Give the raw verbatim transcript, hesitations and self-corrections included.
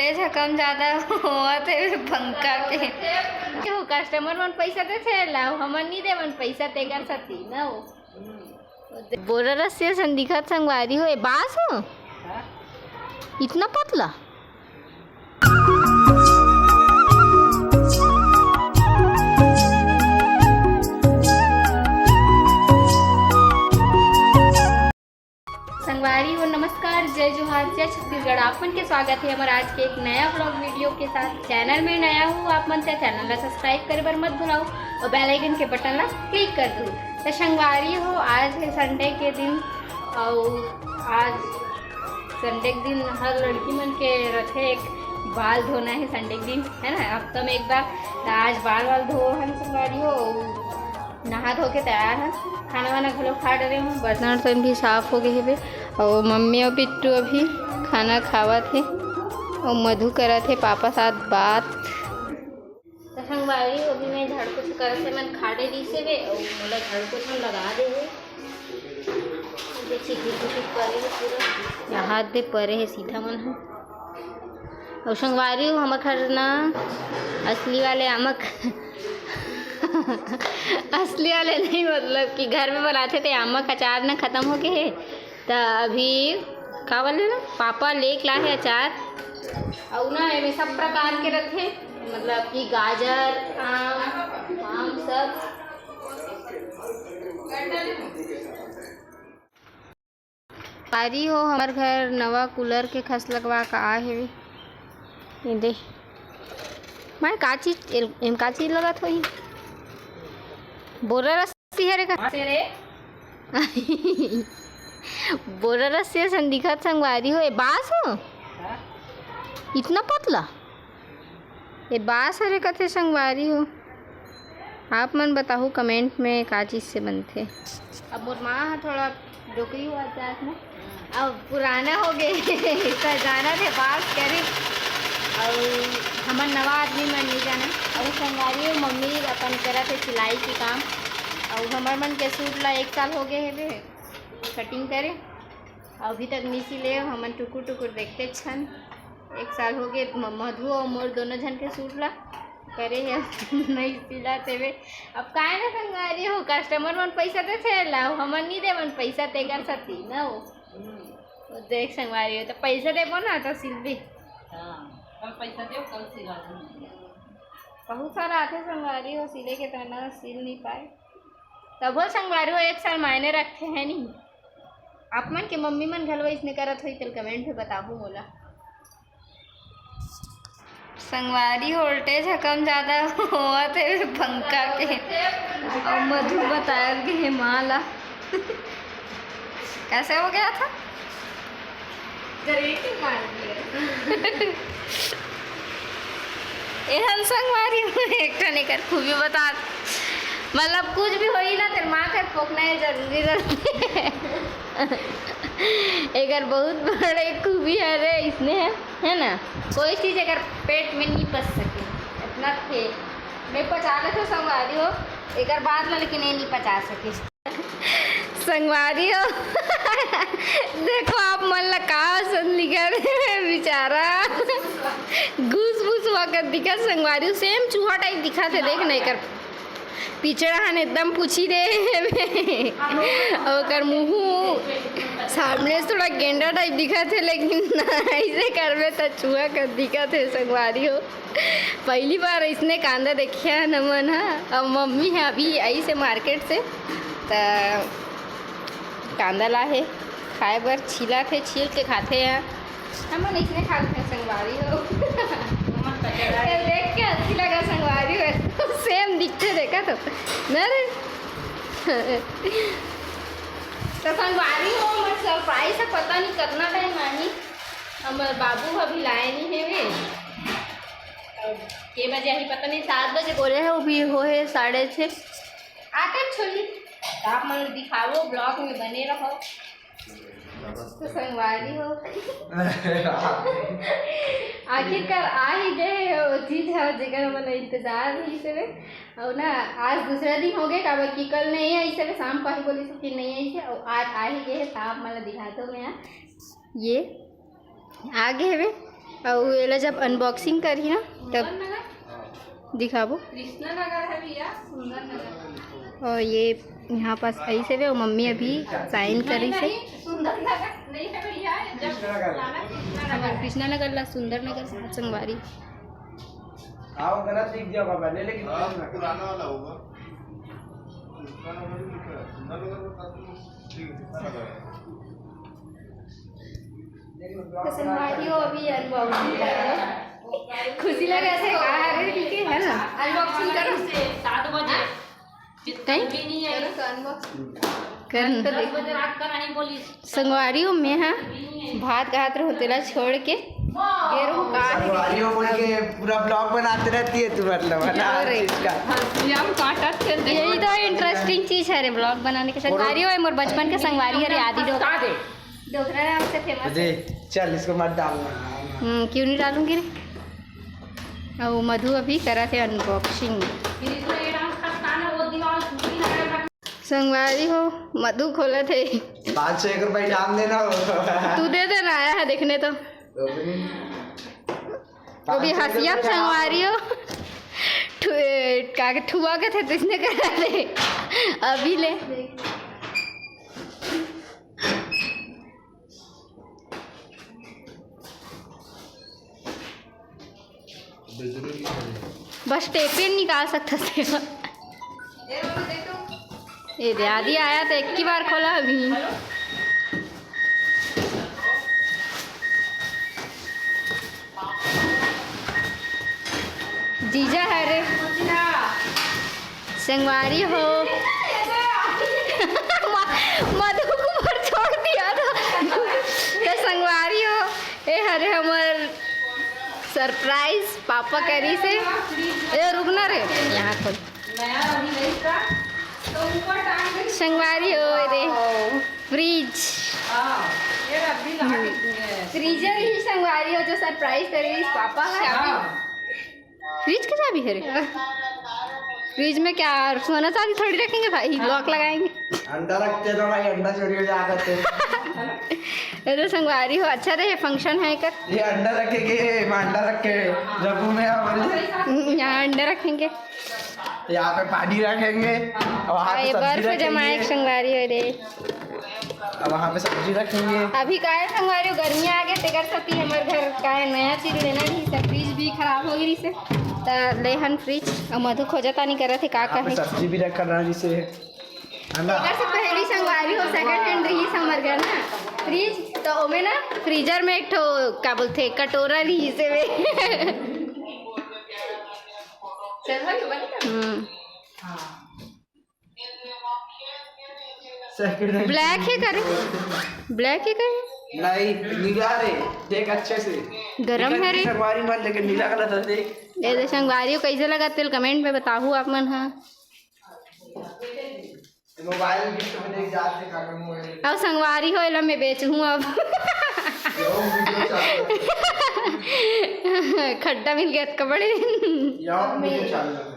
तेज ह कम ज्यादा होवत हे पंखा के। वो कस्टमर मन पैसा देथे ला, हमन नहीं देवन पैसा, तेकर सेती ना वो। बोरा रस्सी असन दिखत संगवारी हो, ए बांस हो? इतना पतला? संगवारी हो नमस्कार, जय जोहार, जय छत्तीसगढ़। आप मन के स्वागत है हमारे आज के एक नया व्लॉग वीडियो के साथ। चैनल में नया हो आप मन, तो चैनल ला सब्सक्राइब करे बर मत भुलाओ और बेल आइकन के बटन ला क्लिक कर दो। तो संगवारी हो, आज है संडे के दिन और आज संडे के दिन हर लड़की मन के रथे एक बाल धोना है संडे के दिन, है ना? हफ्ता में एक बार। तो आज बाल वाल धो हन संगवारी हो, नहा धो के तैयार हन। खाना वाना घलो खा डरे हूँ, बर्तन उर्तन भी साफ हो गए हेबे। और मम्मी और बिट्टू अभी खाना खावत हे और मधु करत हे पापा साथ बात। तो संगवारी, अभी मैं झाड़ू पोछा करत हे, मन खाड़े दिस हे बे, अउ मोला झाड़ू पोछा लगा दे हे। ये चिटिक चिटिक परे हे पूरा, यहाँ दे परे हे सीधा मन ह। अउ संगवारी, हमर घर ना असली वाले आमक असली वाले नहीं, मतलब कि घर में बनाते थे, आमक अचार ना खत्म हो गए हे, त अभी का बोले ना, पापा लेके ला हे अचार। अउ ना एमे सब प्रकार के रथे, मतलब कि गाजर, आम, आम सब। संगवारी हो, हमर घर नवा कूलर के खस लगवा का आ हेवे। ये दे। मैं का चीज, एल-, एम का चीज लगत होही? बोरा रस्सी हरे का? बोरा रस्सी असन दिखत संगवारी हो, ए बांस हो? इतना पतला? ए बांस हरे कथे संगवारी हो। आप मन बताहू comment में का चीज से बनथे। अब मोर माँ ह थोड़ा डोकरी हुआ जात में, अब पुराना हो गए। तो जाना थे बात करे, और हमर नवा आदमी मन नहीं जाना। और संगवारी हो, मम्मी अपन करत हे सिलाई के काम, और हमर मन के सूट ला एक साल हो गए हेबे कटिंग करे, अभी तक नहीं सिले। हमन टुकुर टुकुर देखते छन, एक साल हो गए म-, मधु और मोर दोनों झन के सूट ला करे हे। नहीं सिला तेवे। अब काहे ना संगवारी हो, कस्टमर मन पैसा देथे ला, हमन नहीं देवन पैसा, तेकर सेती ना वो। वो देख संगवारी हो, तो पैसा देबो ना तो सिलबी। हाँ, कल पैसा देव, कल सिला दूँ। बहुत सारा आथे संगवारी हो सिले के, तो ना सिल नहीं पाए। तभो संगवारी हो, एक साल मायने रखते हैं नहीं। आप मन के मम्मी मन घलो अइसने करत होही, तेल comment में बताहू मोला। संगवारी, voltage ह कम ज्यादा होवत हे पंखा के। अउ मधु बतायल गे हे माँ ला। कैसे हो गया था? करंट मार दिया। एहन संगवारी हो, एक ठन एकर खूबी बता, मतलब कुछ भी होई ना, तेर माँ के पोकना ये जरूरी रहथे। एकर बहुत बड़े खूबी हरे, इसने है, है ना, कोई चीज एकर पेट में नहीं पच सके, इतना थे। मैं पचा लेथो संगवारी हो, एकर बात ला लेकिन ये नहीं पचा सके। संगवारी हो, देखो आप मन ला का असन दिखत हे बेचारा, घुस घुस वकत दिखत संगवारी हो, same चूहा type दिखत हे। देख ना एकर पिछड़ा हन एकदम पूछी दे हे, ओकर मुंह सामने से थोड़ा गेंडा type दिखत हे, लेकिन ऐसे करबे त चूहा कस दिखत हे संगवारी हो। पहली बार इसने कांदा देखे हन हमन ह। अब मम्मी ह अभी आई से market से, त कांदा ला हे खाए बर, छीला थे, छील के खाथे ह। हमन इसने खा लेथे संगवारी हो। ये देख के हंसी लगा संगवारी हो, same दिखथे, देखा तो न रे। तो संगवारी हो, हमर surprise है, पता नहीं कितना time आही। हमर बाबू अभी लाए नहीं है वे। अब के बजे आही पता नहीं, सात बजे बोले है, अभी हो है साढ़े छः। आते छोली, तो आप मन दिखाओ, vlog में बने रहो। तो संगवारी हो, आखिरकार आ ही गए हो, चीज है जेकर मन इंतजार नहीं से। और ना, आज दूसरा दिन हो गए, काबर कि कल नहीं आई से, शाम को ही बोली से कि नहीं आई से, और आज आ ही गए है, तो आप मन दिखा दो मैं। ये आगे हवे, अउ एला जब अनबॉक्सिंग करही ना, तब दिखाबो। कृष्णा नगर है भैया, सुंदर नगर। और ये यहाँ पास ऐसे वे, मम्मी अभी साइन करी से। सुंदर नगर नहीं है भैया, जब कृष्णा नगर ला सुंदर नगर से संगवारी। आओ, गलत लिख दिया बाबा, ले लेकिन हाँ, पुराना वाला होगा। कृष्णा नगर ही लिखा है, सुंदर नगर बता दो। ठीक है, कृष्णा नगर है। तो संगवारी हो, अभी अनबॉक्सिंग कर रहे हैं। खुशी लगा से बाहर है, ठीक है, है ना? अनबॉक्सिंग करो। सात बजे। कहीं? भी नहीं है। करो तो अनबॉक्सिंग। कर। दस बजे रात का नहीं बोली। संगवारी हो, मैं हा भात खात रहो तेला छोड़ के गे रहो का है? संगवारी हो बोल के पूरा ब्लॉग बनाते रहती है तू, मतलब, है ना, अरे। हर चीज का। हम काटा थे। यही तो इंटरेस्टिंग चीज है रे ब्लॉग बनाने के। संगवारी हो, मोर बचपन के संगवारी, अरे, आदि डोकरा। डोकरा नाम से फेमस है। चल, इसको मत डालना। हम्म, क्यों नहीं डालूंगी रे? अउ मधु अभी करत हे अनबॉक्सिंग। संगवारी हो, मधु खोलत हे। पाँच सौ एक रुपए इनाम देना हो। तू दे देना, आया है देखने तो। अभी हंसिया संगवारी हो। ठु-, ए, का के ठुआ के थे, तो इसने करा दे। अभी ले। बस टेपे निकाल सकता से। ये दे, आदि आया तो एक ही बार खोला अभी। जीजा है रे। संगवारी हो। म-, मधु को ऊपर छोड़ दिया था। तो संगवारी हो, ए हरे हमर सरप्राइज पापा करी से। ए रुक ना रे, यहाँ खोल। संगवारी हो रे, फ्रिज। फ्रीजर ही संगवारी हो जो सरप्राइज करी पापा है। फ्रिज के चाबी है रे? फ्रिज में क्या सोना चांदी थोड़ी रखेंगे भाई, लॉक लगाएंगे। अंडा रखते तो भाई, अंडा चोरी हो जाएगा तो। ये तो संगवारी हो, अच्छा रहे, फंक्शन है कर। ये अंडा रखेंगे, मैं अंडा रख के रखूँ मैं, हाँ, बोलिए। हम्म, यहाँ अंडा रखेंगे। यहाँ पे पानी रखेंगे, वहाँ पे ये सब्जी बर्फ जमा रखेंगे। एक संगवारी हो रे। अब वहाँ पे सब्जी रखेंगे। अभी काहे संगवारी हो, गर्मी आ गए, तेकर सेती हमर घर काहे नया चीज लेना रही, सब फ्रिज भी खराब हो गई से, त लेहन फ्रिज। अब मधु खोजत आनी करत हे का यहाँ पे कहे। सब्जी भी रखना रही से, है ना? तेकर से पहली संगवारी हो, सेकंड हैंड रही से हमर घर ना फ्रिज, तो ओमे ना फ्रीजर में एक ठो का बोलथे कटोरा रही से वे। चल भाई, बंद कर। हम्म। Second hand. ब्लैक है करे? ब्लैक है करे? नहीं, नीला रे, देख अच्छे से। गरम है रे। संगवारी मन, लेकिन नीला कलर था, देख। ए दे संगवारी हो, कैसे लगा तेल, कमेंट में बताहू आप मन हा। मोबाइल गिफ्ट में देख जाते काका मोबाइल। अब संगवारी हो, एला मैं बेचहूँ अब। यो वीडियो चालू है। खड्डा मिल गया कबड़े। यो वीडियो चालू है।